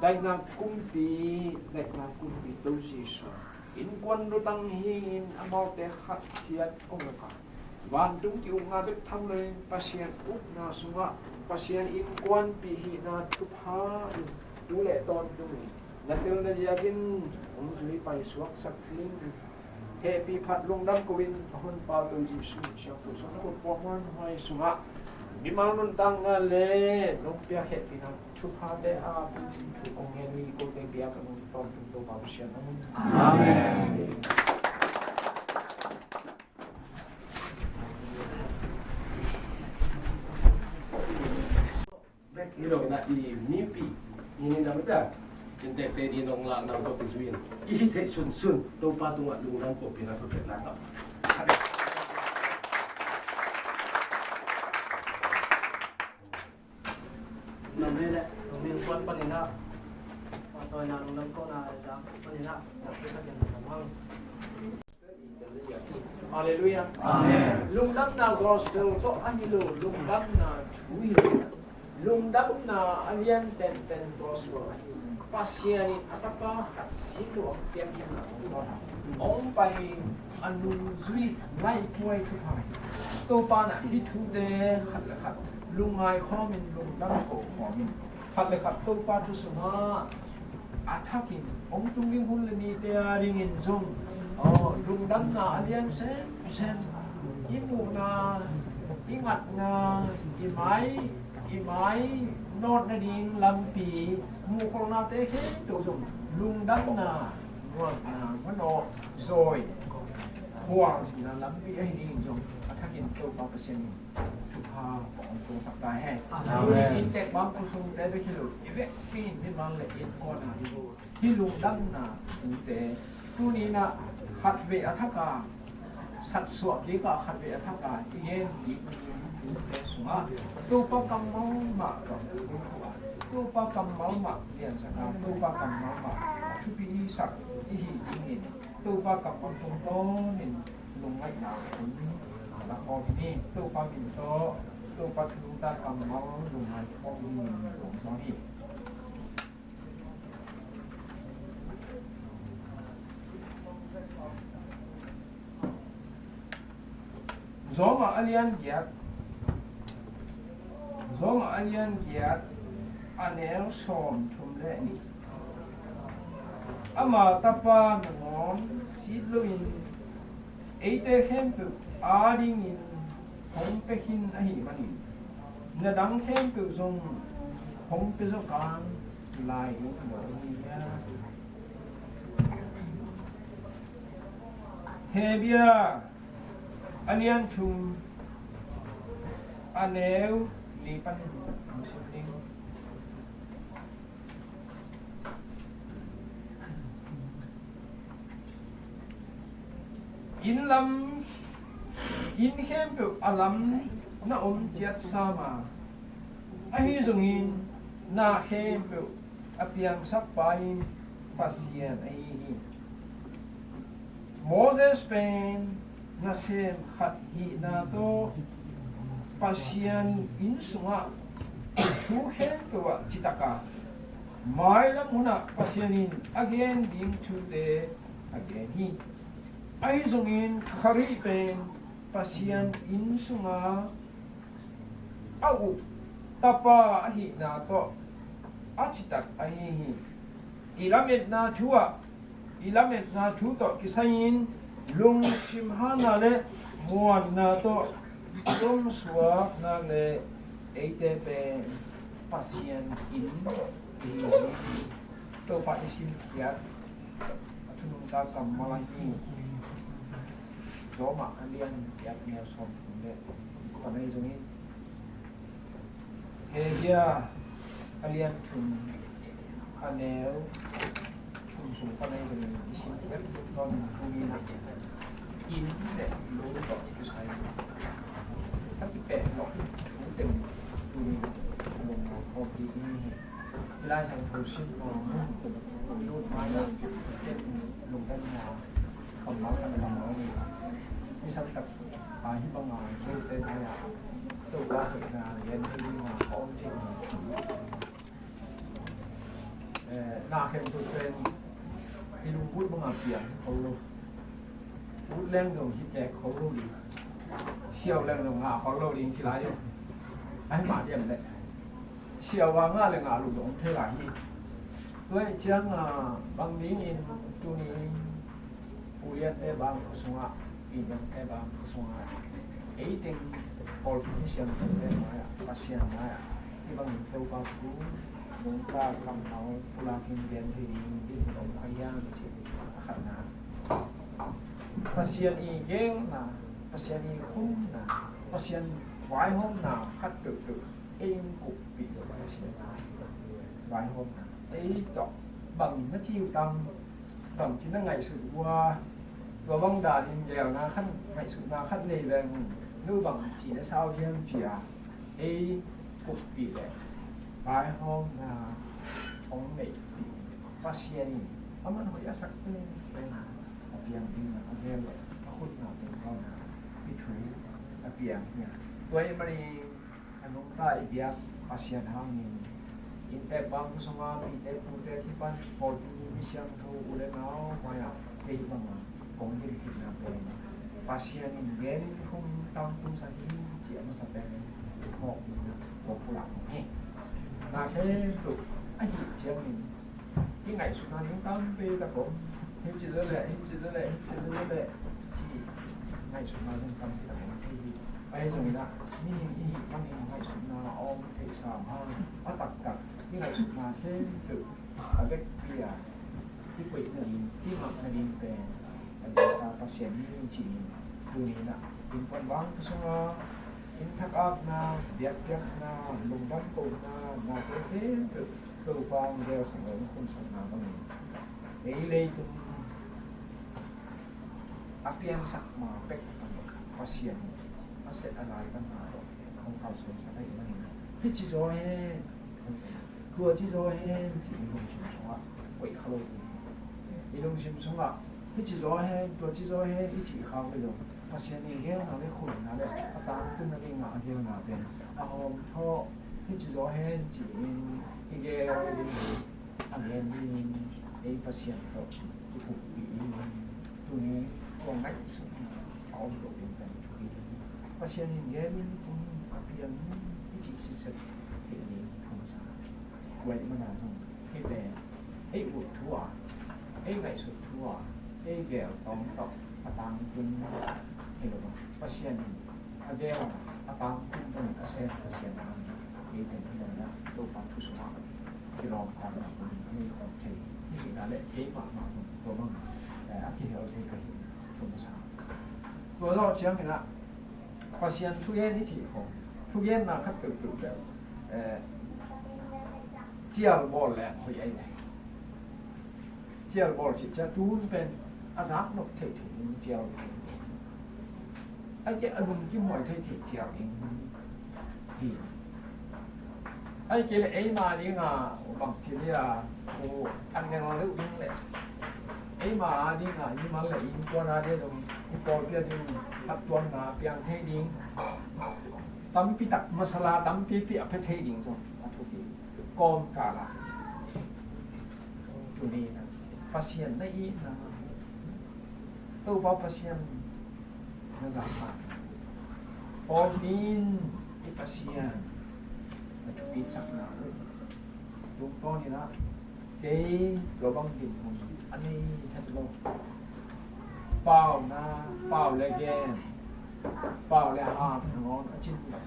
daihna kumpi, daihna kumpi To Jesu, innkuan lutang hi-in amaute khat ciat kong uk a, vantung ki-ukna bek tham loin Pasian ukna sungah Pasian innkuanpih hihna thupha in tu le tawntung in na telna ziakin hong zui paisuaksak ding hehpih phat lungdam ko-in, a Honpa To Jesu min siangtho sung, na khut kuang muanhuai sungah mimal nuntakna le nong piak hehpihna thuphate a apin thu kong ngen uh hi. Kote biak a nung tawntung Topa Pasian amen. Amen. Bek hi lo na i mipi i ni na mata. Inntekte ni nong lak nang tawh kizui in i hih theih sunsun Topa tungah lungdam ko pina thupetna tawh. Nam le le, nam le kuan panin ah, kuan tawina lungdam ko na le dang panin ah, na pisa ken na mang. Halleluiah. Amen. Lungdamna gospel tawh ahi lo, lungdamna thu hi lo. Lungdamna a lian penpen gospel ahi. Pasian in a tapa khat sin lo a piak hi lo. Hong pai a nungzui laih kuai thupha. Topa na hih thute khat le khat lungngai khawmin, lungdam ko khawmin, Khat le khat Topa thu sungah a thakin hong tung ding hun le nite a dingin zong, aw, lungdamna a lian semsem, i muhna, i ngatna, i mai, i mai nawt nading lampi, muhkholhnate khempeuh zong lungdamna, nuamna, manawh zawi, khualzinna lampi ahi dingin zong a thakin Topa Pasian in thupha hong pungsak ta hen. Amen. Inntek bang khosungte bek hi lo, i vekpi in mimal le innkuan a hi lo. Hih lungdamna thute tuni in ah khatvei a thak a, satsuah kik a khatvei a thak a i gen kik thute sungah Topa kammal mah tawh, Topa kammal mah liansak a, Topa kammal mah thupisak i hi dingin Topa kammal tungtawnin lungngaihna hun a la khawm hi. Topa min tawh Topa thu nungta kammal lungngai khawm dingin lungdam hi. Roma a lian giat, Roma a lian giat, a neu sawm thum le nih. Ama Tapa nangawn sit loin eite khempeuh adingin hong pia khin ahih manin na dang khempeuh zong hong pia zaw kang lai ding lo hi hia? Hebru a lian thum, a neu li panin hong sim ding. Inn lam, inn khempeuh a lam na om ciat sam a, ahi zongin na khempeuh a piangsak pa in Pasian ahi hi. Moses pen nasem khat hihna tawh Pasian inn sungah thu khempeuh ah citak a, mailam hunah Pasian in a gen ding thute a gen hi. Ahi zongin Khrih pen Pasian inn sunga a uk tapa ahihna tawh a citak ahi hi. I lametna thu ah, i lametna thu tawh kisai-in lungsim hanna le muanna tawh i omsuak nak leh eite pen Pasian inn i hi hi. Topa i simkhiat a thunungta kammal ahi Roma a lian giat, neu sawm thum le kua na hi zongin, Hebru a lian thum, a neu thum sung pan a hi zongin i simkhiat tuk tawn in tuni in ah inn le lo tawh kisai a kipeh lo thu teng tuni in ah lungdam khawm ding hi. I Lai Siangtho sim mawk lut mai ah lungdamna kammal khat a kammal hi. Mi sang tak a hih banga Jew-te mai ah Topa hoihna lian thei ding a a om thei ding thu. Eh, na khempeuh pen i lungput banga piang kho lo. Ut leng zong hi tek kho lo ding. Siau leng zong ngah kho lo ding ci lai uh. Ahi mah diam leh siau a ngah le ngah lo zong om thei lai hi. Tua ahih ciangin bang dingin tuni Uliante bang khua sungah, Piniangte bang khua sungah, ei teng pawlpi siangthote mai-ah, Pasian mai-ah hih bangin Topa thu nungta kammal pulakin gen thei ding ding om kha hiam cih a khatna. Pasian i gelna, Pasian i khumna, Pasian vaihawmna khat peuhpeuh ei in kukpih lo Pasian vaihawmna. Ei tawh bang na ci uh tam, bangci na ngaihsut uh a, tua bang danin gelna khat, ngaihsutna khat nei leng, nu bangci na sau hiam cia ei kukpih leh vaihawmna hong neihpih. Pasian in a man hoih a sak pen pen a piang ding a gel leh a khutna pen kauna i thu a piang hi a. Tua i mani a nungta i biak Pasian hangin inntek bang sunga pite pute kipan pawlpi mi siangtho u le nau mai-ah kei banga kong din khitna pen Pasian in gen in khum tam tum sa hi ci a masa pen mawk ding a kong pulak hi. Na khempeuh ahih ciangin i ngaihsutna ding tampi tak om. Hih ci zaw leh, hih ci zaw leh, hih ci zaw leh, ci ngaihsutna ding tampi tak om thei hi. Ahi zongin ah, mihing i hih manin ngaihsutna a om theih sam hang, a taktak i ngaihsutna khempeuh a vekpi a i koih nading, i ngak nading pen a ding ta Pasian ni ci-in, tuni-in ah innkuan vang sungah inn thak akna, biakpiakna, lungdam kohna, nate khempeuh Topa hong gelsak lo, hong khunsakna bangin ei leitung a piansak ma pek Pasian a set a lai bangin hong kalsuansak ahih manin, hih ci zaw hen, tua ci zaw hen ci-in i lungsim sungah koih kha lo ding. I lungsim sungah hih ci zaw hen, tua ci zaw hen i cih khak leh zong, Pasian i gelna le khuanna le a tangtunna dingah a gelna pen a hawmthawh, hih ci zaw hen ci-in i gel ding hi. A gen dingin ei Pasian tawh i pumpi in tuni tua ngaihsutna a om loh ding pen thupi hi. Pasian in gel in, tung a piang in i cih sitset theih ding thu masa. Tua ahih manin zong hih pen ei ut thu a, ei ngaihsut thu a, ei gel tawm tawh a tangtun hi lo a, Pasian in a gel a, a tangtun bangin a sem Pasian a, ei pen hi lo a, Topa thu sungah kilawm kawm a, kum hi kawm thei hi. Hi na le kei mahmah zong tua bang, eh, a kihel thei ka hi thu masa. Tua zawh ciangin ah Pasian thugen i cih khawng, thugenna khat peuhpeuh bel, eh, cial bawl le hoih ahi ve. Cial bawl cih cial tun pen a zak nop theih theih ding cial. Ai ke a lungkim huai theih theih cial ding hi. Ai ke le eima dinga bang ci dia, ku an neng deuh ding le eima dinga i mal le innkuan a dia dong i pawlpi a ding phattuamna piang thei ding, tampi tak masala tampi pi a pia thei ding zong a thupi. Kawmkal ah tuni na Pasian na itna, Topa Pasian na zahna, pawlpi in i Pasian na thupisakna uh tungtawn in ah kei tua bang dinmun a nei het lo. Pau na, pau le gen, pau le ham nangawn a cin lo.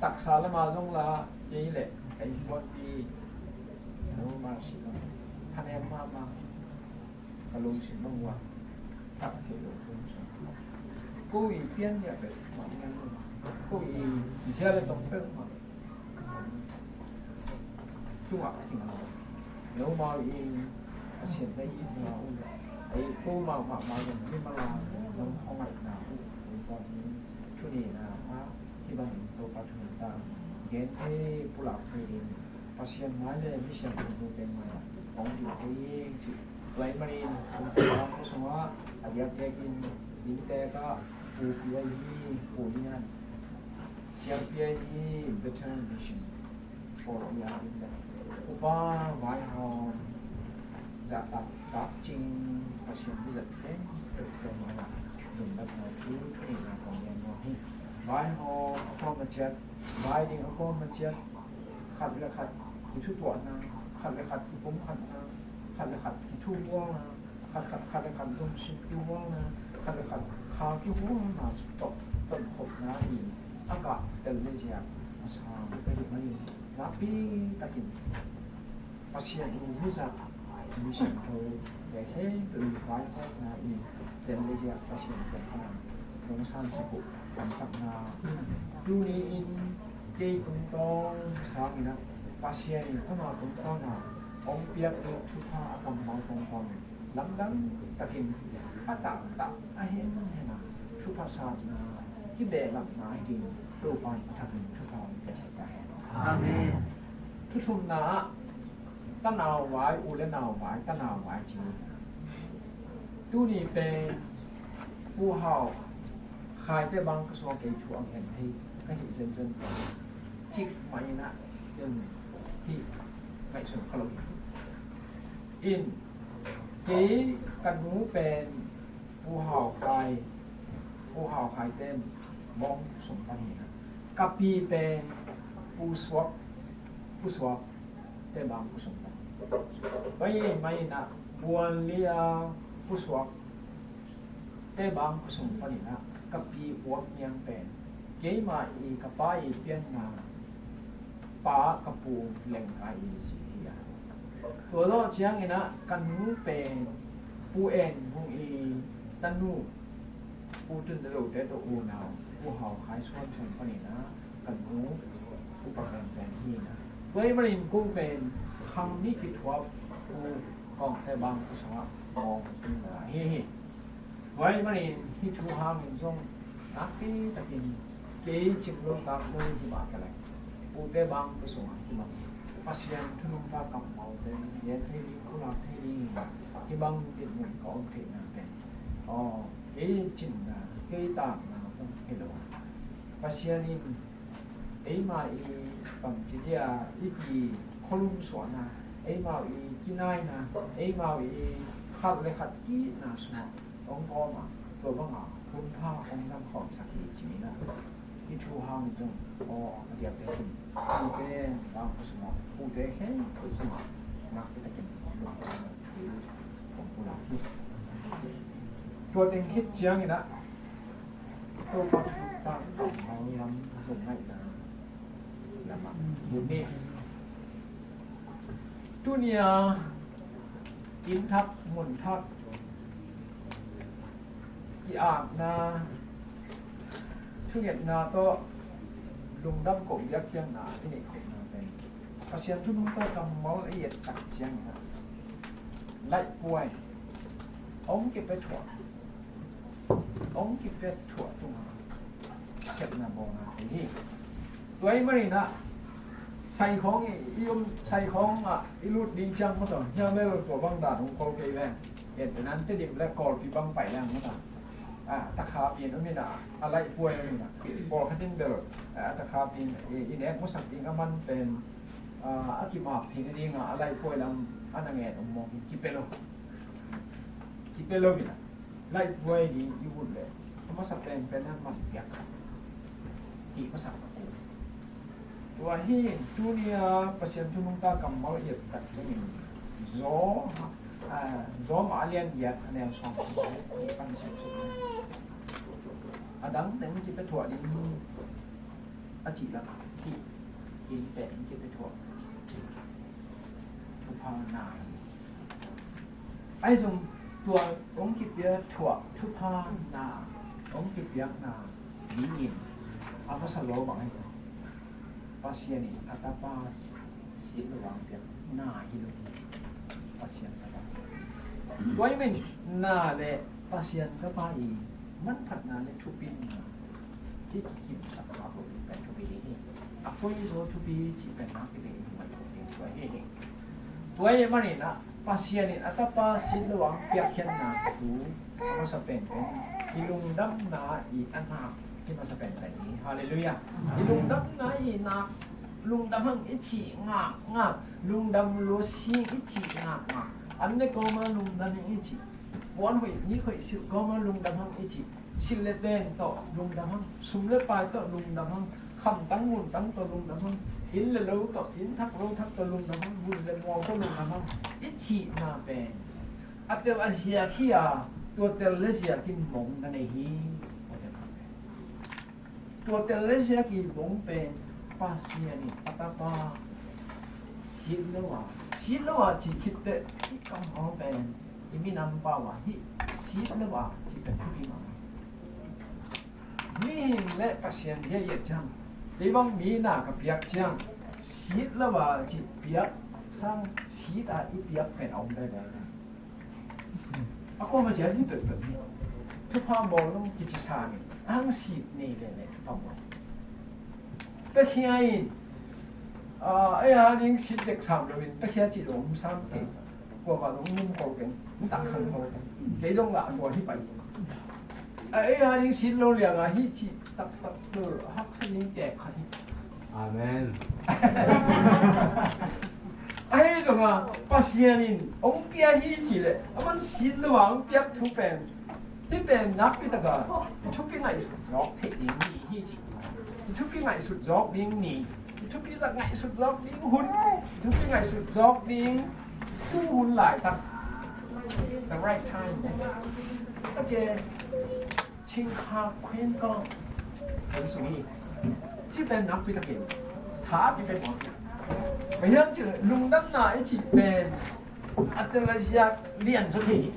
Taksa lama zong la kei le ka innkuanpi, no mercy lo, thanem mahmah, ka lungsim bang uh a tak thei lo. Ko i pian dia peuhmah, ko i zia le tong peuhmah tungah a kinga lo. Nomau in Pasian na itna uh, ei ko mahmah zong mimal a nong khuangaihna uh, Topa in thunina a, hih bangin Topa thunina ta gen thei, pulak thei ding, Pasian mai le misiangtho peng mai ah hong ding thei ding cih. Tua ahih manin kum tua sungah a diakdiakin inntek ah pupi ahi hi, pu ni an siampi ahi hi, veteran mission pawl a inn le upa vaihawm zahtak takcing Pasian mizat khempeuh tua mai ah lungdamna thu thuneihna kong gen nuam hi. Vaihawm a kawm a ciat, vai ding a kawm a ciat, khat le khat kithutuahna, khat le khat kipumkhatna, khat le khat kithuhualna, khat khat, khat le khat lungsim kihualna, khat le khat kha kihualna tawh tonkhopna in a gah tel le ziak a sang ka hih manin nakpi takin Pasian in mizat, misiangtho te khempeuh in vaihawmna in tel le ziak Pasian tawh a nong sansak uh, kamsakna tuni in kei tungtawn sangin ah Pasian in ama tungtawn a hong piak ding thupha a kammal tungtawn lamdang takin a taktak a henhen a thupha satna kibehlapna hi ding Topa in a thakin thupha hong piaksak ta hen. Amen. Thu thumna ah tanau vai, u le nau vai, tanau vai ci. Tuni pen Pu Hau Khaite bang ka suak kei thu a gen thei ka hih zenzen cik mah in ah, in hih ngaihsun ka lo hi. In kei ka nu pen Pu Hau Khai, Pu Hau Khaite bawng sung ka hi a, ka pi pen Pu Suak pusuak, tebang khua sung pan. Pai mai na buan lia pusuak, tebang khua sung panin ah ka pi Uap Niang pen keima i ka pa i pianna pa ka pu Lengkai i si hi a. Tua zawh ciangin ah ka nu pen Pu En Hung i tanu Pu Tun Dalo te tawh unau Pu Hau Khai Suan Suan panin ah ka nu upa pen pen hi na. Tua ahih manin ko pen khang nih kithuap Pu Kawng Te Bang khua sungah mawng tung na hi hi. Tua ahih manin hih thu hangin zong nakpi takin kei cing lo tak lo hi mah ka leng, Pu Te Bang khua sungah hi mah Pasian thunung ta kammalte gen thei ding, khulak thei ding hi mah, hih bang dinmun ka om theihna pen aw kei cinna, kei takna om hi lo. Pasian in eima i bangci dia i ki kholum suahna, eima i kinaina, eima i khat le khat kihna sungah hong kawm a, tua banga hun pha hong zang khawmsak hi ci-in ah, hih thu hangin zong aw a diakte kin, pute bang khua sungah, pute khempeuh sungah nakpi takin lungdamna thu kong pulak hi. Tua teng khit ciangin ah Topa thupha kammal lam zong ngaihna lamah lut ni. Tuni-a inn thak, mun thak, ki-akna, thungetna tawh lungdam koh biakpiakna i neih kohna pen Pasian thunung tawh kammal a i et tak ciangin ah laihpuai hong kipia thuah, hong kipia thuah tungah sepna bawlna thei hi. Tua ahih manin ah Saikhawng i, i om, Saikhawng ah i lut ding ciang maw, tua hiam bel tua bang dan hong kol kei leng, en tenan Tedim le Kawlpi bang pai leng maw, a takhapi in om in ah, a laihpuai om in ah, pawlkhat in bel a takhapi in i, i nek masak ding a man pen a kimap theihna dingah a laihpuai lam a na ngen om mawk in kipia lo, kipia lo in ah laihpuai ding i ut leh a masa penpen a man piak khat hih masak a ko. Tua hi in tuni-a Pasian thunung ta kammal i et tak ciangin Rom, a, Rom a lian giat a neu sawm i pan suk suk a dang teng kipia thuah ding a cih lakah hih inn pen kipia thuah thupha na hi. Ahi zong tua hong kipia thuah thupha na, hong kipiakna dingin a masa lo bang ahi zong Pasian in a tapa sit lo hong piak na hi lo hi. Pasian tapa. Tua ahih manin na le Pasian tapa i manphatna le thupina i kikimsak khak loh ding pen thupi ding hi. A poi zaw thupi cih pen nakpi takin i ngaih loh ding tua hi hi. Tua ahih manin ah Pasian in a tapa sit lo hong piakkhiatna thu a masa penpen i lungdamna i a nak i masa penpen hi. Halleluiah. I lungdamna i nak, lungdam hang i cih ngakngak, lungdam lo sing i cih ngakngak, an ne kawma lungdam hang i cih, puan hoih mi hoih silh kawma lungdam hang i cih, silh le ten tawh lungdam hang, sum le pai tawh lungdam hang, khamtang muntang tawh lungdam hang, inn le lo tawh, inn thak lo thak tawh lungdam hang, vun le mual tawh lungdam hang i cihna pen a tel a ziak hi a, tua tel le ziak in mong na nei hi. Tua tel le ziak i mong pen Pasian in a tapa sit lo a, sit lo a cih khit teh i kammal pen i minam pau a hih sit lo a cih pen thupi mahmah. Mihing le Pasian zia i et ciang, kei bang mi na ka piak ciang sit lo a cih piak sang sit a i piak pen a om veve. A kuama ciat hi peuhpeuh hi. Thupha bawl lo kici sa ni. Ang sit nei lele thupha bawl. Pakhia in a, ei a ding sit dek sam lo in pakhia cih lo um sam kei. Kuama lo um kol keng. Um tak khang kol keng. Kei zong ngah tua hi pai. A, ei a ding sit lo liang a hi cih taktak lo haksa ding kek khat hi. Amen. Ahi zongin Pasian in hong pia hi ci leh a man sit lo a hong piak thu pen, hih pen nakpi takin i thupi ngaihsut zawk theih ding ni hi ci. I thupi ngaihsut zawk ding ni, i Thupi zak ngaihsut zawk ding hun, thupi ngaihsut zawk ding tu hun laitak. The right time. Okay. Chingkhak khuin kong kan sung hi. Ci pen nakpi takin tha pi pen mawk. Bang hiam cih leh lungdamna i cih pen a tel a ziak lian zaw thei hi.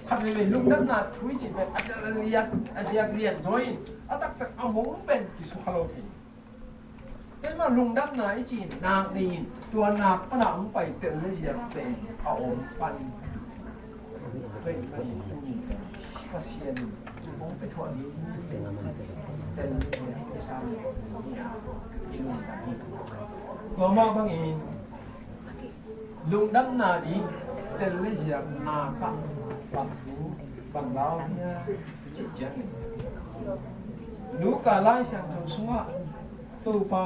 Khat veivei lungdamna thu i cih pen a tel a ziak, a ziak lian zaw in a taktak a mong pen kisukha lo thei hi. Keimah lungdamna i cih nak nei in tua nak pan a hong pai tel le ziak pen a om pan. Pasian in hong pe thuah ding tel le ziak i sa ni a i lungdam hi. Tua mah bangin lungdamna ding tel le ziak nak ah bang thu bang lau hiam cih ciangin Luka Lai Siangtho sungah Topa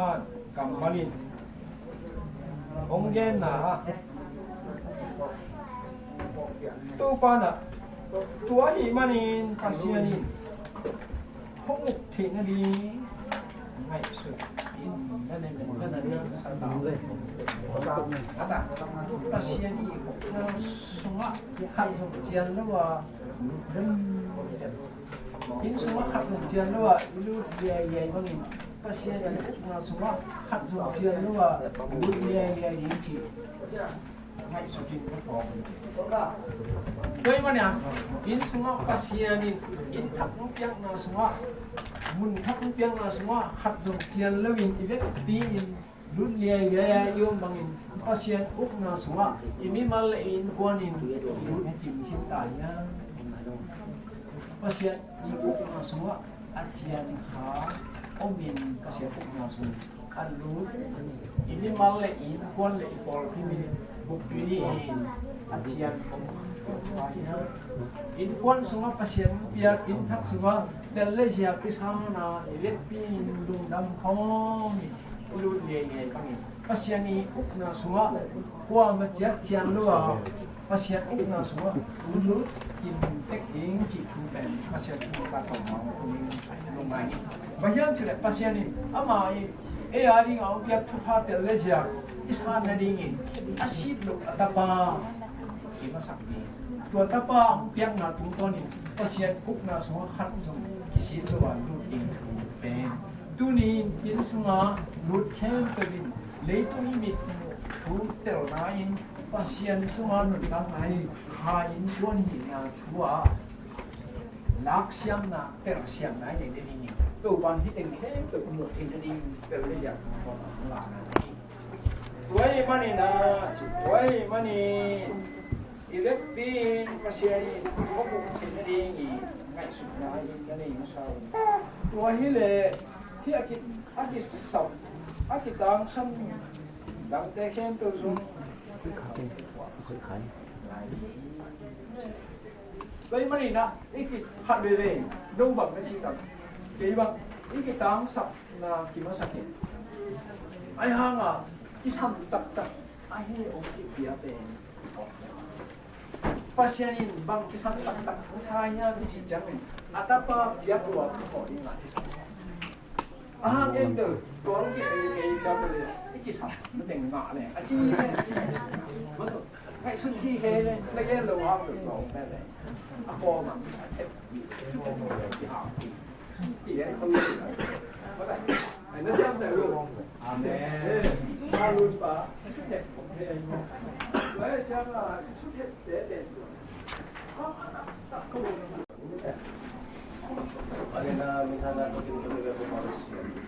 kammal in hong genna ah Topa na tua ahih manin Pasian in hong uk theih nading ngaihsut in na ne na na ne sa ta. Pasian i ukna sungah khat zong cian lo a, inn sungah khat zong cian lo a i lut liailiai bangin Pasian i ukna sungah khat zong cian lo a lut liailiai ding cih ngaihsut in ka pawng. Tua ahih manin inn sungah Pasian in inn thak hong piakna sungah, mun thak hong piakna sungah khat zong cian loin i vekpi in lut liailiai a i om bangin Pasian ukna sungah i mimal le innkuan in lut kim khin ta hiam? Pasian i ukna sungah a cian kha omin Pasian ukna sung a lut i mimal le innkuan le i pawlpi mi bukpi in a cian om kha hiam? Innkuan sungah Pasian piak, inn thak sungah tel le ziak i sa na i vekpi in lungdam khawm in i lut liailiai bangin Pasian i ukna sungah kuamah ciat cian lo a Pasian ukna sungah lut kim tek ding cih thu pen Pasian thu ka tawh ma hong tung lungngai ni. Bang hiam cih leh Pasian in ama i ei a ding a hong piak thupha tel le ziak i san nadingin a sit loh a tapa i masak ding. Tua tapa hong piakna tungtawnin Pasian ukna sungah khat zong kisit lo a lut ding thu pen tuni in inn sungah lut khempeuh in leitung i mit thu telna in Pasian sungah nuntakna in kha in tuan hihna thu ah laksiamna telsiamna i neih nadingin Topa in hih teng khempeuh muh theih nading tel le ziak tawh a hong lakna hi. Tua ahih manin ah, tua ahih manin i vekpi in Pasian in hong uk theih nading i ngaihsutna in na nei masa un. Tua hi leh hih a ki, a kisam, a kitangsam dangte khempeuh zong tua ahih manin ah i ki khat veivei no bang na ci tam kei bang i kitangsapna kimasak in ahi hanga kisam taktak ahi ong kipia pen Pasian in bang kisam taktak hong sa hiam i cih ciangin a tapa piak lua khawh dingah kisam. A hang en tel tuang ki ei ei ka pe le i kisam na teng ngah le a ci le. Ngaihsun hi he le na gen lo hang lo tuang pe le a pawm a a thep. Ki ei ko le. Ai na siam tel lo. Amen. Amen. Amen.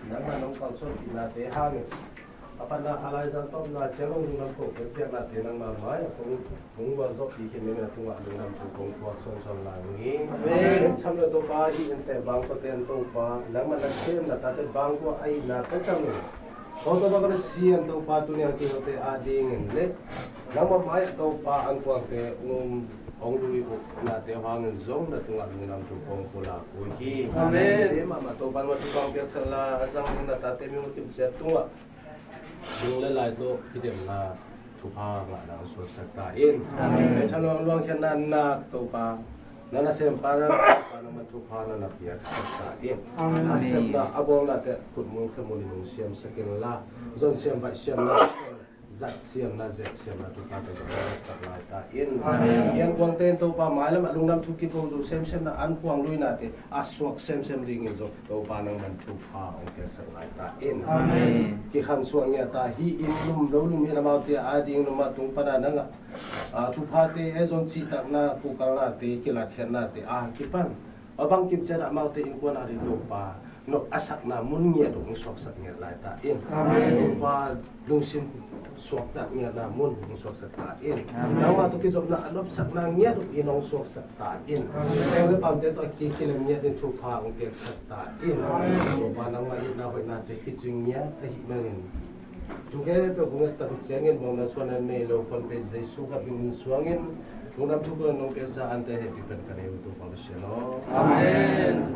Nangmah nong kalsuanpihnate hangin a panna a laizang tawpna ciang hong lungdam ko, piaknate nangmah mai-ah kong hong gualzawhpih khin, nangmah tungah lungdam thu kong thuak sawnsawn lai ung hi. Amen. Cham lo Topa, hih innte bangkua ten Topa, nangmah na sem na tate bangkua a hihna pek tangin Topa ka Pasian Topa, tuni a kihote adingin le nangmah mai-ah Topa ankuangte um hong lui uh nate hangin zong na tungah lungdam thu kong pulak uh hi. Amen. Mahmah Topa nangmah thupha piaksak la a zang ding na tate mihon kimciat tungah sung le lai tawh kidemna thupha ngahna hong suaksak ta in. Amen. Thalawng luangkhiatna nak Topa Na nasempa na, na nasempa nangman thupha na na piaksak ta in. Amen. A sepna a bawlnate khutmul khemul in hong siamsak inla, zon siam baih siamna, zat siamna, zep siamna thupha tawh zong hong sak lai ta in. Amen. Ankuangte in Topa mailam a lungdam thu kiko zo semsem na ankuang luinate a suak semsem dingin zong Topa nangman thupha hong piaksak lai ta in. Amen. Kikhansuah ngiat ta hi in, lum lo lum in amaute a ding lum a tung pana nang a, a, thuphate e zon cihtakna, kukalnate, kilatkhiatnate a kipan a bangkim ciat ah amaute innkuan a ding Topa nop a sakna mun ngiat uh hong suaksak ngiat lai ta in. Amen. Topa lungsim suaktak ngiatna mun hong suaksak ta in. Amen. Nangmah tawh kizopna a nopsakna ngiat uh in hong suaksak ta in. Amen. Teng le pamte tawh a kikilem ngiat in thupha hong piaksak ta in. Amen. Topa nangmah itna hoihnate kicing ngiat ahih manin, thu khempeuh kong et tak uh ciangin muangna suahna nei lo, pon pei Jesu Khazih min suangin lungdam thu kong nong piaksa ante hehpih pen ka nei uh Topa Pasian aw. Amen.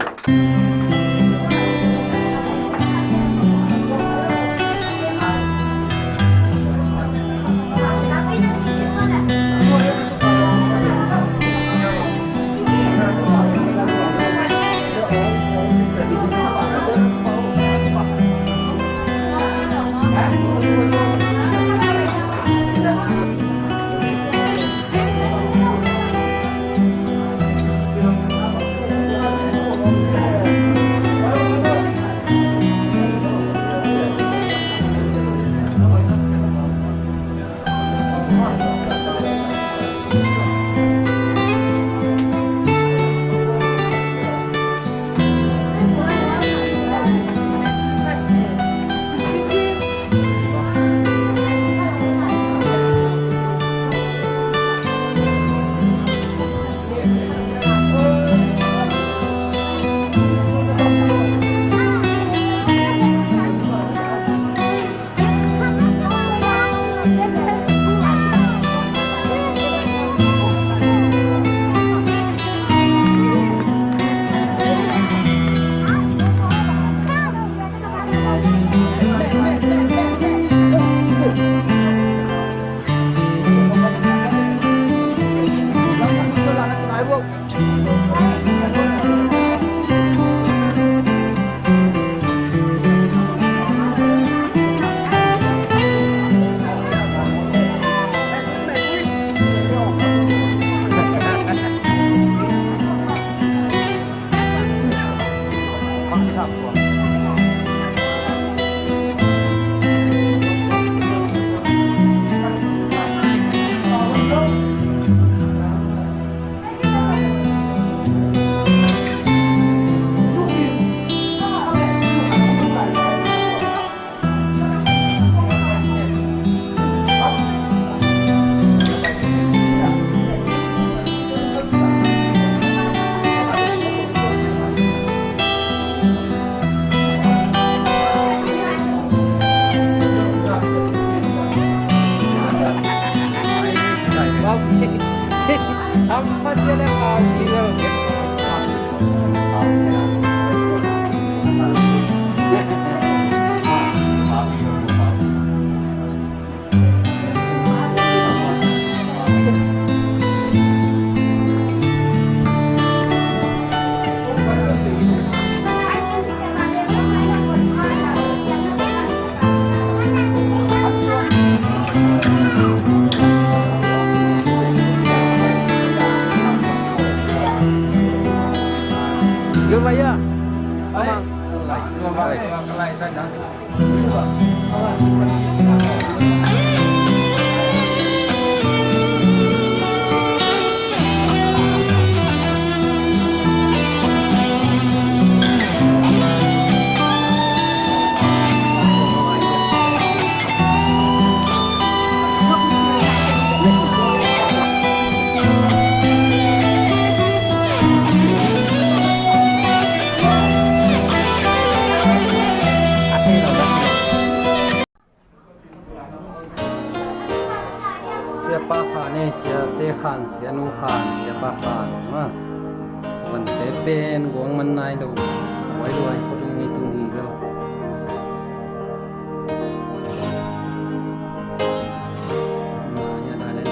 Siapa Khan e, Siate Khan, Sianu Khan, Siapa Khan, ma. Vante pen guang man nai lo. Wai lo ai ko tung mi tung hi lo. Ma, ya dai le.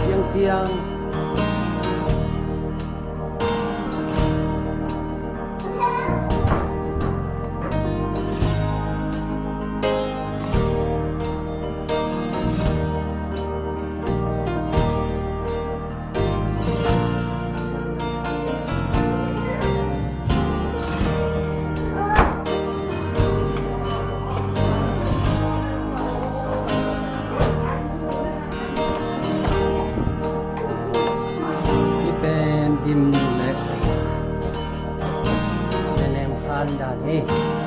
Ciangciang. Hih pen dim le nenem khan dan hi.